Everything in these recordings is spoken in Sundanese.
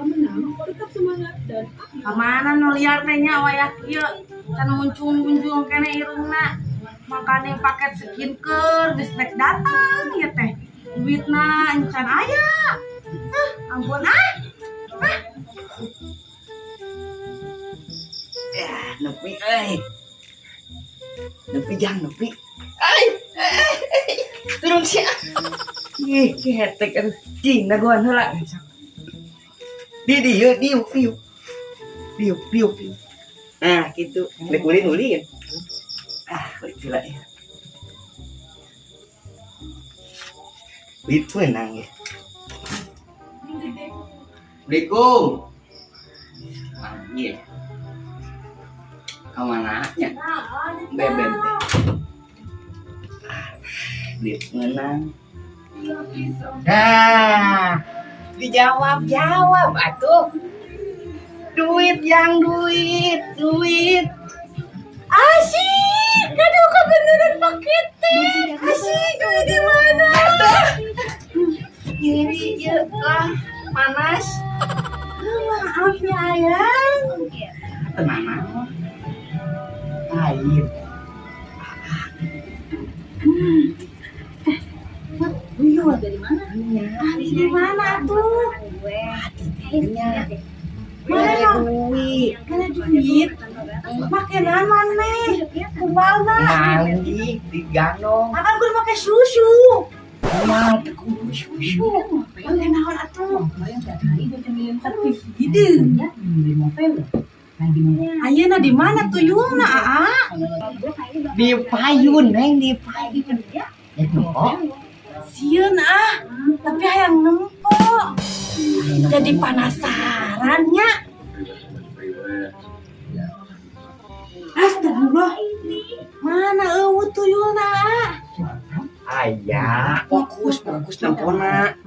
Setelah menang, tetap semangat dan update. Kamana nu liar teh nya wayah kieu can muncung-muncung kene irungna. Makane paket skincare geus rek datang ieu teh. Duitna encan aya. Ah, ampun ah. Ah. Ya, nepi euy. Nepi jang nepi. Ai. Turun sia. Ih, kehetek atuh. Cing dagoan heula. Di dieu diuk diuk. Diuk diuk. Nah, gitu. Rek ulin ulin. Ah, balik heula ya. Duit menang ya. Assalamualaikum. Anjir. Kemana nya? Bebek teh. Duit menang. Nah, dijawab jawab atuh. Duit yang duit, duit. Asik, aduh kebeneran paket teh. Asik, duit di mana? Jadi ya lah panas. Maaf ya ayang. Tenang air. Tuyul dari mana? Di mana tuh? Nya. Mana? Duit. Mana duit? Makanan mana? Kumalna. Mandi di ganong. Akan kudu make susu. Mah teu kudu susu. Make naon atuh? Gitu. Ayeuna di mana tuyulna, Aa? Di payun, Neng, di payun. Ya nempo. Sieun ah, tapi hayang nempo. Jadi penasaran nya. Astagfirullah. Mana eueuh tuyulna? Aya, fokus fokus nempona.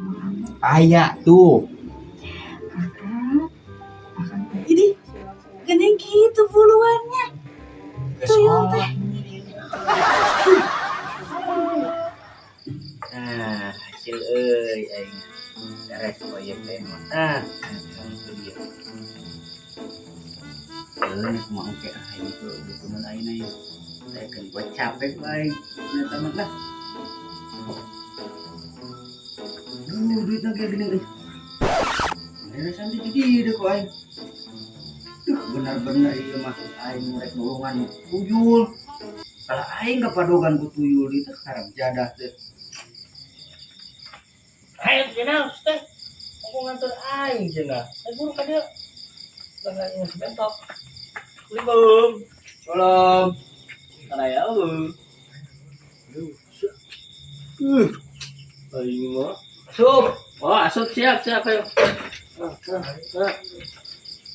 Aya tuh. Ini geuning kitu buluannya. Tuyul teh. Nah, hasil euy aing. Beres proyek teh mah. Ah, itu dia. Euy, kumaha engke aing itu dukungan aing aya. Saya kan buat capek bae. Nah, tamat lah. Duh, duitna kayak gini euy. Beresan di dieu ku aing. Duh, bener-bener ieu mah aing rek nulungan tuyul. Kalau aing kapadogan ku tuyul itu harap jadah teh. Ayo cenah teh. Aku nganter aing cenah. Eh buru ka dieu. Lah ini bentok. Assalamualaikum. Salam. Kana ya eueuh. Aing mah. Asup. Oh, asup siap siap ayo.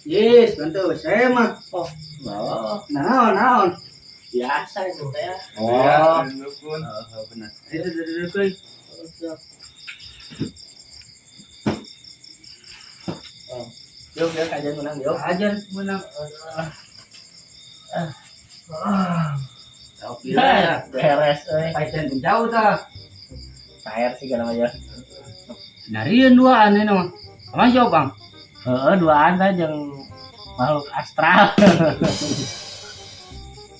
Yes, bantu saya mah. Oh, oh, Naon, naon. biasa itu teh. Oh, oh, benar. Itu itu. Oh, siap. Oh. Yuk, ya kajian menang yuk. Ajar menang. Tahu Nah, beres euy. Paitan jauh tah. Cair sih kalau aja. Narian duaan ini mah. Sama siapa, Bang? Heeh, duaan teh jeung makhluk astral.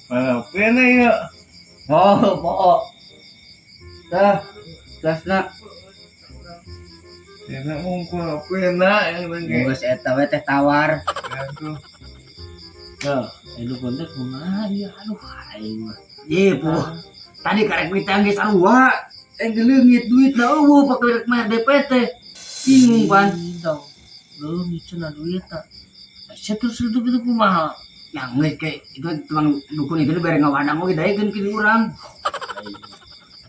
Mana pena ya? Oh, pokok. Tah, gasna. Enak mungkul pena yang lagi. Geus eta we teh tawar. Aduh. Tuh, itu kontak kumaha ieu? Aduh, aing mah. Ye, puh. Tadi karek duit geus sarua. Eh geleungit duit na eueuh pake rek mayar DPT. Bingung pan. Dong. Leungit cenah duit tah. Sia terus itu gitu kumaha? Yang geus ke itu tukang dukun itu bere ngawadang oge daekeun ka urang.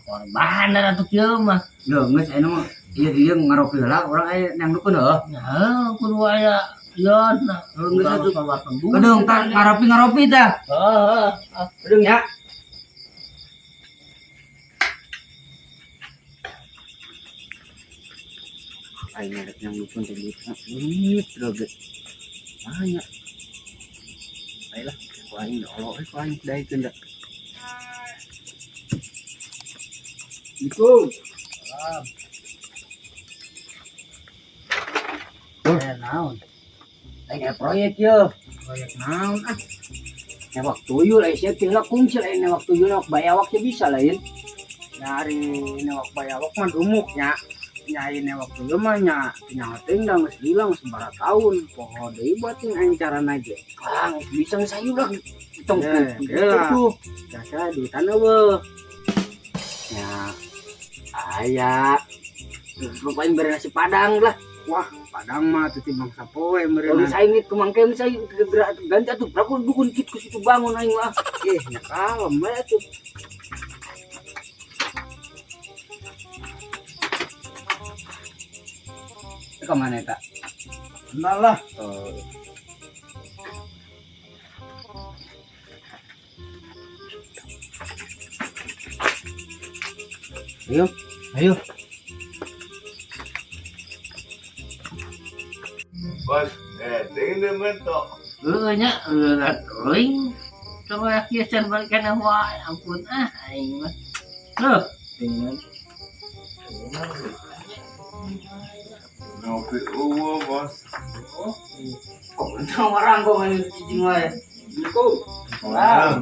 Korban atuh kieu mah. Yo geus aya mah ieu dieu ngaropi heula urang aya yang dukun heuh. Nah, kudu aya ieu nah. Heuh geus atuh. Ngaluarkeun duit. Kedeung tah ngaropi-ngaropi tah. Heeh. Kedeung ya. Aing rek yang dukun teh duitna leungit droge. Banyak. Ayolah, ku aing Allah ku aing daekeun da. Assalamualaikum. Eh, naon? Aing aya proyek ye. Proyek naon ah? Newak tuyul aya sia teh lah kungsi lain newak tuyul newak bayawak teh bisa lain. Nyari newak bayawak mah dumuk nya. Nyai newak tuyul mah nya nya teh da geus hilang sabaraha taun. Poho deui bating aing carana ge. Ah, geus bisa geus hayu lah. Tong tuh. Jasa duitan eueuh. Nya aya lupain bere nasi padang lah. Wah, padang mah tuh timbang sapoe meureun. Kalau aing kemangke saya gerak ganti atuh berapa dukun kit ke situ bangun aing mah. Nya kalem we atuh. Ke mana eta? Kenal lah. Oh. Ayo, ayo. Bos, tinggal mentok. Heuh nya eueuh teuing. Coba kieu can balik kana wae, ampun ah aing mah. Heuh, tinggal. Ngopi uwo, bos. Oh, Kok orang kok ngani cicing wae. Assalamualaikum. Wah.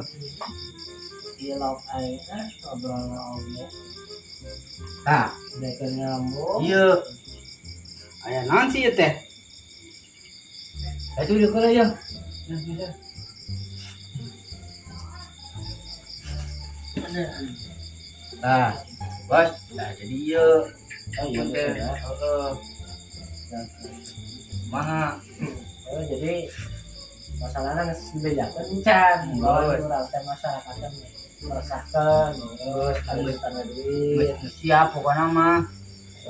Ieu lauk aing ah ngobrol oge. Tah, Dek nyambung. ieu. Aya naon sih ieu teh? Atuh dieu ya. Nah, bos, nah jadi ieu. Oh iya, Teh. sudah. Heeh. Maha. Oh, jadi masalahnya geus dibejakeun can. Bahwa urang teh masyarakat kan meresahkeun, geus tanda duit. Geus siap pokokna mah.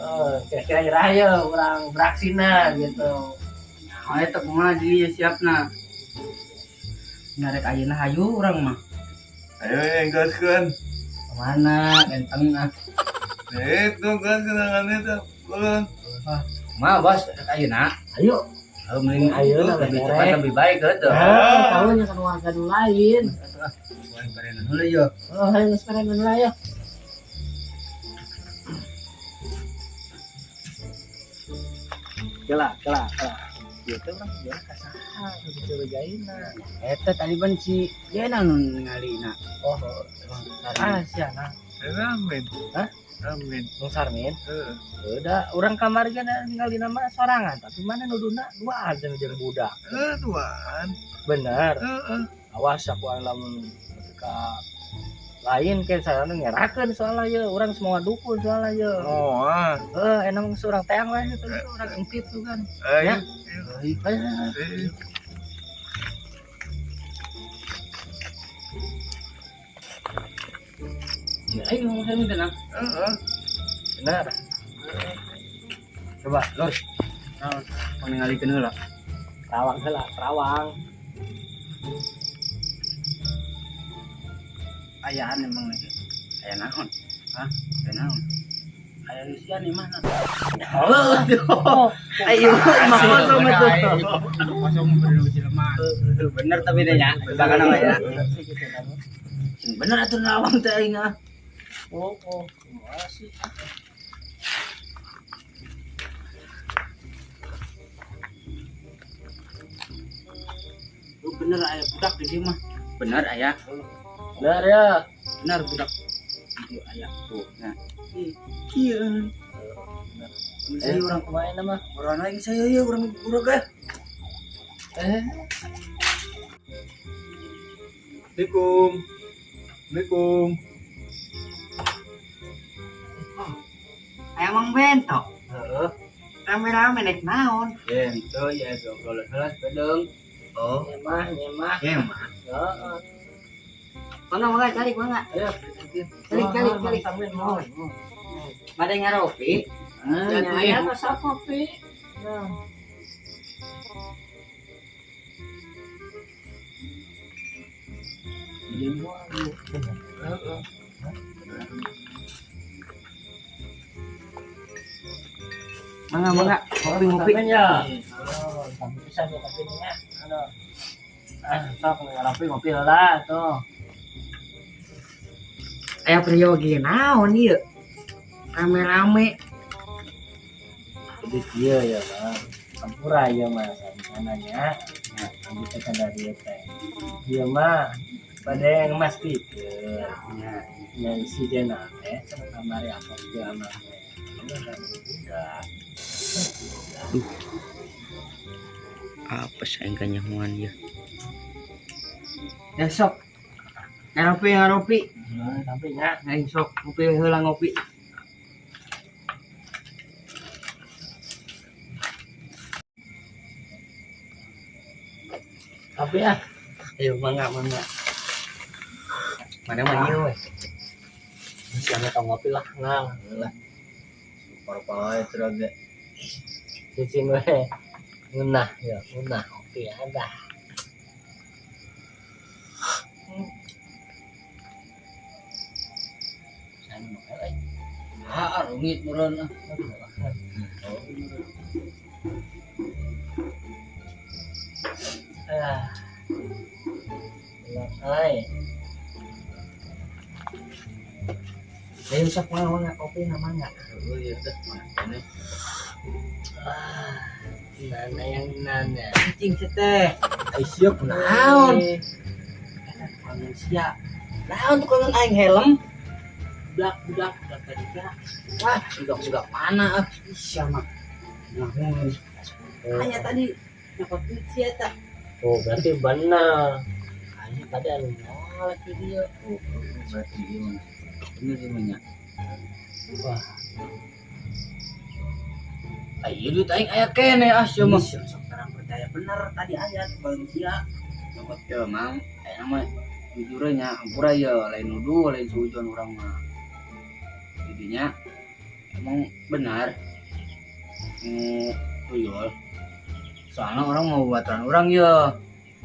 Oh, kira-kira nyerah ya urang beraksina gitu. Nah, eta kumaha jadi siapna. Nyarek ayeuna hayu urang mah. Ayo yang gaskeun. Kemana ganteng ah. Itu kan kenangannya tuh. Kulon. Mah bos, rek ayeuna. Ayo, Oh, mending Ayeuna lebih beres. cepat lebih baik gitu. Ah, tahu nya kan warga nu lain. Wah, barengan heula yo. Oh, ayo sekarang nu lain ya. Kela, kela, kela. Ieu teh urang jual ka saha nu dicurigaina. Eta tadi ban si Jena nu ningalina. Oh, ah sia na. Amin. Hah? Amin. Bang Sarmin. Heeh. Udah, urang kamari kan ningali nama sorangan, tapi mana nuduna duaan jeung jeung budak. Duaan. Bener. Heeh. Awas aku lamun ketika lain ke saya ngerakeun soalnya ye, urang semua dukun soalnya ye. Oh, ah. Heeh, enak seorang teang lah gitu, urang engkit tuh kan. Ayo. Ya. Ayo. Eh. Ya, ayo ngomong saya minta nang. Heeh. Bener. Coba, Lur. Naon? Pangningalikeun heula. Terawang heula, terawang. Ayaan emang lagi. Aya naon? Hah? Aya naon? Aya Lucian di mana? Oh, Ayo, imah kosong itu. Kosong bener jelema. Bener tapi deh nya, tebakan apa ya? Sing bener atuh nawang teh aing ah. Oh, oh, kumaha sih? Lu bener aya budak di dieu mah. Bener aya. Bener ya. Bener budak. Itu aya tuh. Nah. Iya. Eh, urang kumaha mah? Orang lain saya ya orang budak eh. Eh, Assalamualaikum. Assalamualaikum. Aya Mang Bento. heeh. Rame-rame naik naon? Bento ya ngobrol heula bedeng. Oh, Nyemah, nyemah. emang. Heeh. Mana mangga calik mangga. Ayo. Calik calik calik. Sambil mau. Bade ngaropi. Nah, ya masak kopi. Nah. Heeh. Mangga mangga. Ngopi ngopi. Sambil ya. Oh, sambil bisa ya kopi nya. Aduh. Ah, sok ngopi ngopi lah tuh. Aya priyogi naon ieu? Rame-rame. Jadi dia ya, Bang. Hampura ieu mah sananya. Nya abdi teh ka dieu teh. Ieu mah bade ngemastikeun. Nya. Nya si Jenal teh cenah kamari apa jeung amang teh. Ini kan budak. Duh. Apa sih aing kanyahoan ya? Ya sok. Ngaropi ngaropi. Tapi nya Aing sok ngopi heula ngopi. Tapi ah, ayo mangga mangga. Mana mah ieu we. Siapa tau ngopi lah, nah, lah. Parpae terus ge. Cicing we. Ngeunah ya, ngeunah ngopi ada. Ah, rungit meureun ah. Ah. Ai. Ayo sok mangga kopi na mangga. Oh iya teh, mana? Ah, nana yang nana. Cicing teh. Ai sia kunaon? Eta tukangan sia. Naon tukangan aing helm? Budak-budak budak tadi. Wah, budak-budak mana ah? Sia mah. Naon? Hanya tadi nyokot duit sia eta. Oh, berarti benar. Hanya tadi anu nolak dia. Oh, berarti ieu mah. Bener ieu mah nya. Wah, Ayo duit aing aya keneh ah sia mah. Sok terang percaya bener tadi aya tukang sia. Nyokot teh mang, aya mah jujur nya hampura ya lain nuduh lain suudzon urang mah. Jadinya emang benar nu tuyul. Soalnya orang mau buatan orang ya.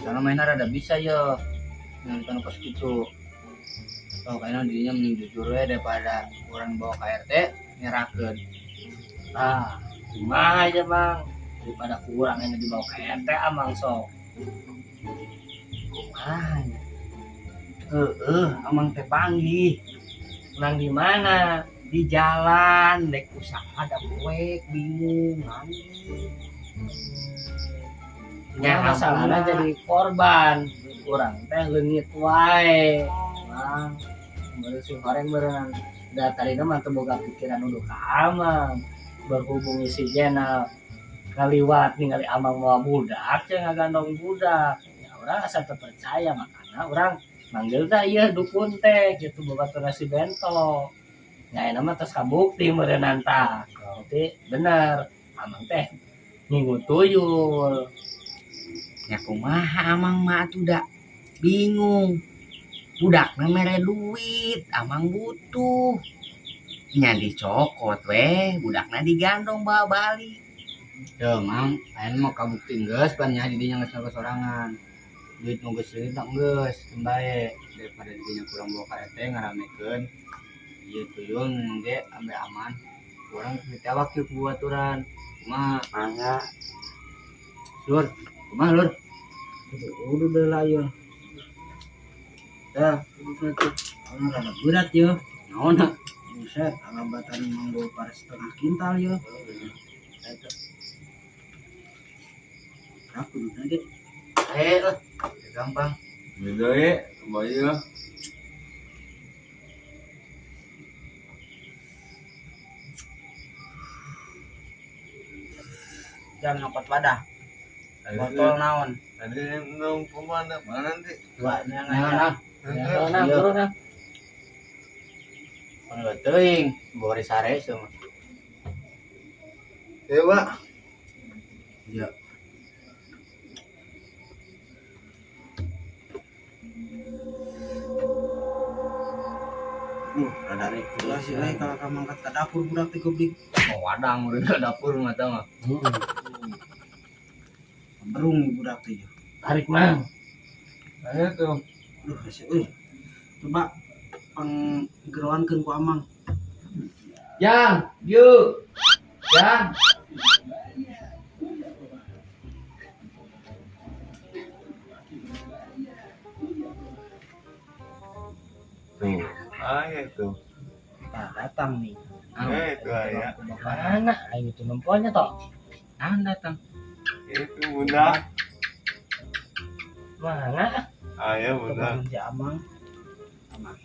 Soalnya mainnya rada bisa ya. Nonton pas gitu. Oh, kayaknya dirinya mending jujur we daripada orang bawa ke RT nyerahkeun. Ah, kumaha aja bang, daripada kurang ini dibawa ke RT amang sok. Kumaha nya? Heeh, amang teh panggih. Nang di mana? Di jalan dek usaha da poek bingung anjing. Ya masalahnya jadi korban. Urang teh leungit wae. Bang, baru si horeng berenang. Da tadina mah teu boga pikiran nuduh ka amang. Berhubung si Jenal ngaliwat ningali amang mawa budak, cenah ngagandong budak. Ya urang asa teu percaya makana urang manggil teh ieu dukun teh kitu boga si bento. Nya ayeuna mah tos kabukti meureunnan tah. Berarti bener amang teh ngingu tuyul. Ya kumaha amang mah atuh da bingung. Budakna mere duit, amang butuh. Nya dicokot weh, budakna digandong bawa balik. Ya mang, ayeuna mah kabukti geus pan nya di dinya geus nyaga sorangan. Duit nu geus leungit mah geus bae daripada dinya kurang bawa ka RT ngaramekeun. Ieu tuyul ge ambe aman. Urang ditewak kieu ku baturan. Kumaha? Mangga. Lur, kumaha lur? Udah udah lah ieu. Dah, udah tuh. Naon rada berat yo. Naon? Buset, alambatan manggo par setengah kintal yo. Eta. Aku kudu ge. Lah, gampang. Beda ya, bayu. Jam nyokot wadah. Botol naon? Ada yang kemana? Mana nanti? Dua, nah. Ya, nah, turun nah. Kono teuing, bori sare sia mah. Ya, Pak. Iya. Duh, rada rek lah sih euy kalau ka mangkat ka dapur budak teh goblok. Mau wadang udah ke dapur mah tah mah. Berung budak teh. Tarik mang. Ayo tuh. Duh, hese euy. Coba panggeroankeun ku amang. Yang, yuk. Yang. Tuh, ayah tuh. Nah, datang nih. Itu ayah. Mana? Ayo itu nemponya toh. Nah, datang. Itu bunda. Mana? Ayo bunda. Si Amang. Amang.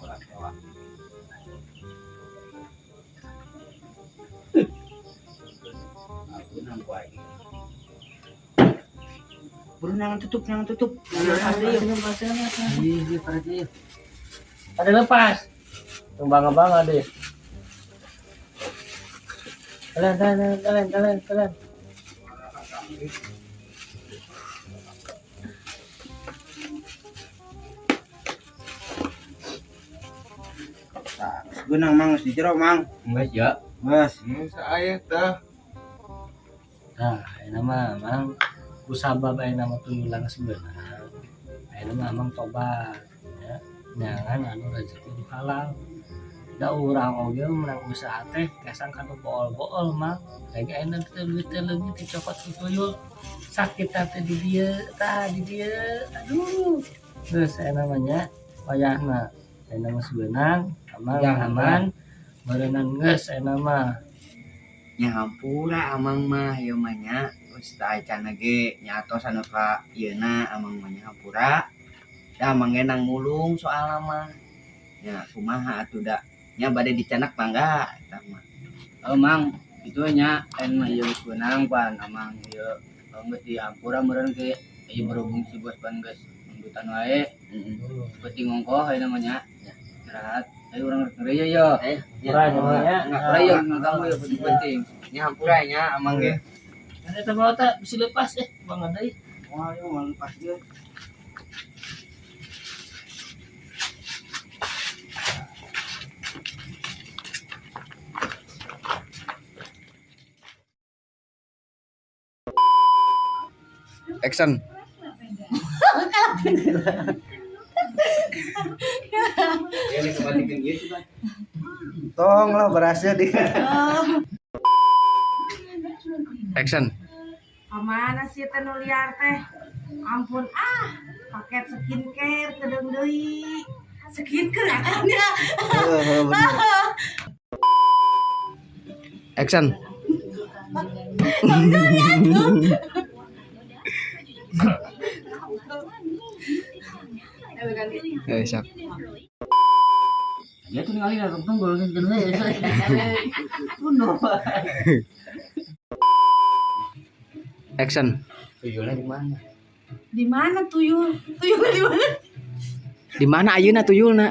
Ulah kewa. Aku nang ku aing. Buru nangan tutup, nangan tutup. Iya, iya. Ada lepas. Yang bangga-bangga deh. Kalian, kalian, kalian, kalian, kalian. Tah, geunang Mang geus di jero Mang. Enggak ya. Geus. Saya tah. Nah, ini mah Mang kusabab aya nama tuyulang sebenarnya. Ayeuna mah Amang tobat ya. Jangan anu rezeki nu halal. Da urang oge menang usaha teh kesang kanu bool-bool Mang. Lagi ayeuna teh duit teh leungit dicokot ku tuyul. Sakit teh di dieu, tah di dieu. Aduh. Terus aya namanya wayahna. Ayeuna mah sebenang, Amang aman, berenang geus ayeuna mah. Nya hampura Amang mah ieu mah nya. Geus tah acan ge nya atos anu ka ieuna Amang mah nya hampura. Da Amang ge nang mulung soalna mah. Nya kumaha atuh da. Nya bade dicanak mangga eta mah. Oh Mang, itu nya aing mah ieu geus beunang pan Amang ieu geus dihampura meureun ge ieu berhubung si bos pan geus mundutan wae. Heeh. Penting ongkoh ayeuna mah nya. Istirahat. Ayo urang rek ngeri ye. Eh, Hampura nya. Hampura ieu ngaganggu ieu penting-penting. Nya hampura nya Amang ge. Ada teh bawa teh bisa lepas bang deui. Wah, ieu mah lepas ieu. Action. Tong lah berasnya di. Action. Kamana sih teh nu liar teh? Ampun ah, paket skincare kedeung deui. Skincare akannya. Heeh, bener. Action. Eh, siap. Ya tuh ningali datang tunggul kan we. Kuno. Action. Tuyulnya di mana? Di mana tuyul? Tuyulnya di mana? Di mana ayeuna tuyulna?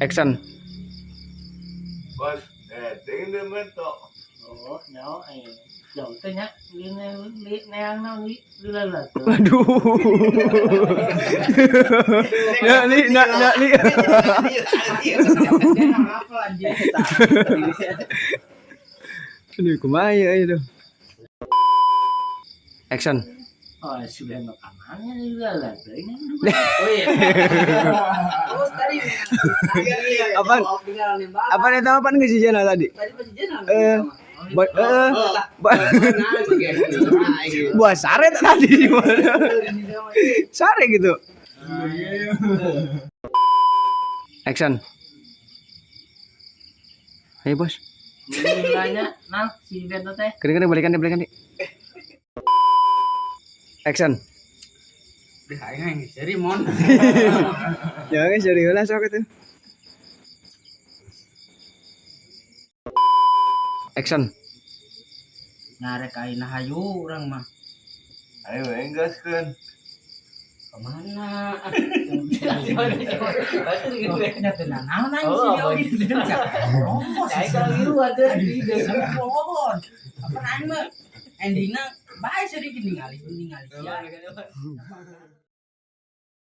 Action. Bos, tinggal mentok. Oh, nyawa eh. Jauh teh nya, li neang naon li lila tuh. Waduh. Ya li na na li. Aduh, kumaha ya itu. Action. Oh, sudah mau kamarnya lila tuh ini. Oh iya. Terus tadi Apaan? Apaan itu apaan geus jana tadi? Tadi pas jana. Buah sare tadi di mana? Sare gitu. Action. Ayo bos. Lilanya, nah si Bento teh. Kena-kena balikan deh, balikan deh. Action. Deh aing seri mon. Ya guys, jadi lah sok itu. Action. Narek aing hayu urang mah. Ayo enggaskeun. Kemana? Nya teu nanaon aing Oh, sih oge. Rombos. Saya kalau gitu ada di Pohon. Apa aing mah endingna bae sedikit ningali ningali sia.